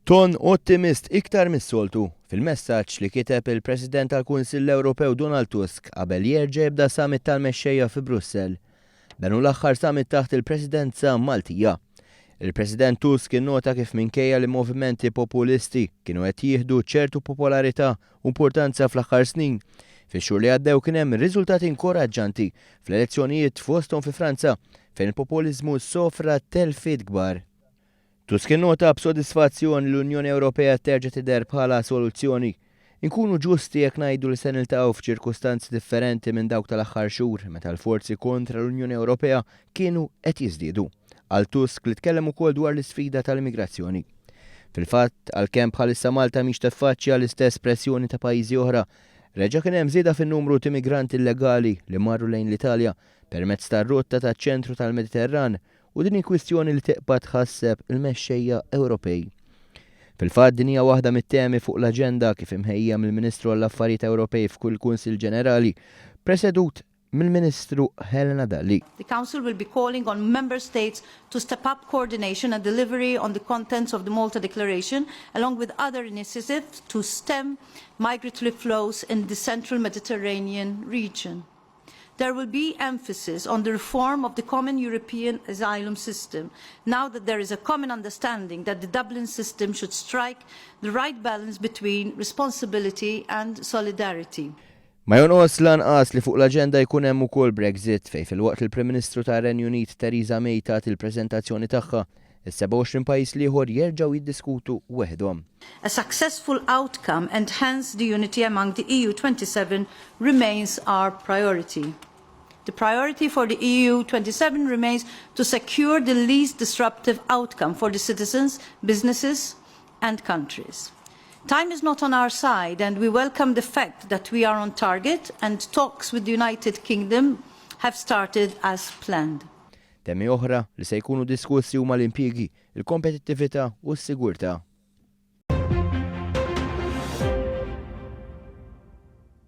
Ton ottimist iktar mis-soltu fil-messaġġ li kiteb il-President tal-Kunsill Ewropew Donald Tusk qabel jerġa' jibda summit tal-mexxejja fi Brussell. Dan hu l-aħħar summit taħt il-Presidenza Maltija. Il-President Tusk innota kif minkejja li movimenti populisti kienu qed jieħdu ċertu popolarità u importanza fl-aħħar snin, fix-xhur li għaddew kien hemm riżultati inkoraġġanti fl-elezzjonijiet, fosthom fi Franza, fejn il-populiżmu sofra telfiet kbar. Tusk innota b'sodisfazzjon li l-Unjoni Ewropea terġa' tidher bħala soluzzjoni. Inkunu ġusti jekk ngħidu li se niltaqgħu f'ċirkustanzi differenti minn dawk tal-aħħar xhur meta l-forzi kontra l-Unjoni Ewropea kienu qed jiżdiedu, qal Tusk li tkellem ukoll dwar l-isfida tal-immigrazzjoni. Fil-fatt, għalkemm bħalissa Malta mhix tiffaċċja l-istess pressjoni ta' pajjiżi oħra, reġa' kien hemm żieda fin-numru t'immigranti illegali li marru lejn l-Italja permezz tar-rotta taċ-ċentru tal-Mediterran u din hi kwistjoni li tibqa' tħasseb il-mexxejja Ewropej. Fil-fatt din hija waħda mit-temi fuq l-aġenda kif imħejjija mill-Ministru għall-Affarijiet Ewropej f'kull Kunsill Ġenerali, presedut mill-Ministru Helena Dalli. The Council will be calling on Member States to step up coordination and delivery on the contents of the Malta Declaration, along with other initiatives to stem migratory flows in the central Mediterranean region. There will be emphasis on the reform of the common European asylum system, now that there is a common understanding that the Dublin system should strike the right balance between responsibility and solidarity. Ma jonqos lanqas li fuq l-aġenda jkun hemm ukoll Brexit, fejn filwaqt li l-Prim Ministru tar-Renju Unit Theresa May tagħti l-preżentazzjoni tagħha, is-27 pajjiż l-ieħor jerġgħu jiddiskutu weħidhom. A successful outcome and hence the unity among the EU27 remains our priority. The priority for the EU27 remains to secure the least disruptive outcome for the citizens, businesses and countries. Time is not on our side and we welcome the fact that we are on target and talks with the United Kingdom have started as planned. Temi oħra li se jkunu diskussi huma l-impjiegi, il-kompetittività u s-sigurtà.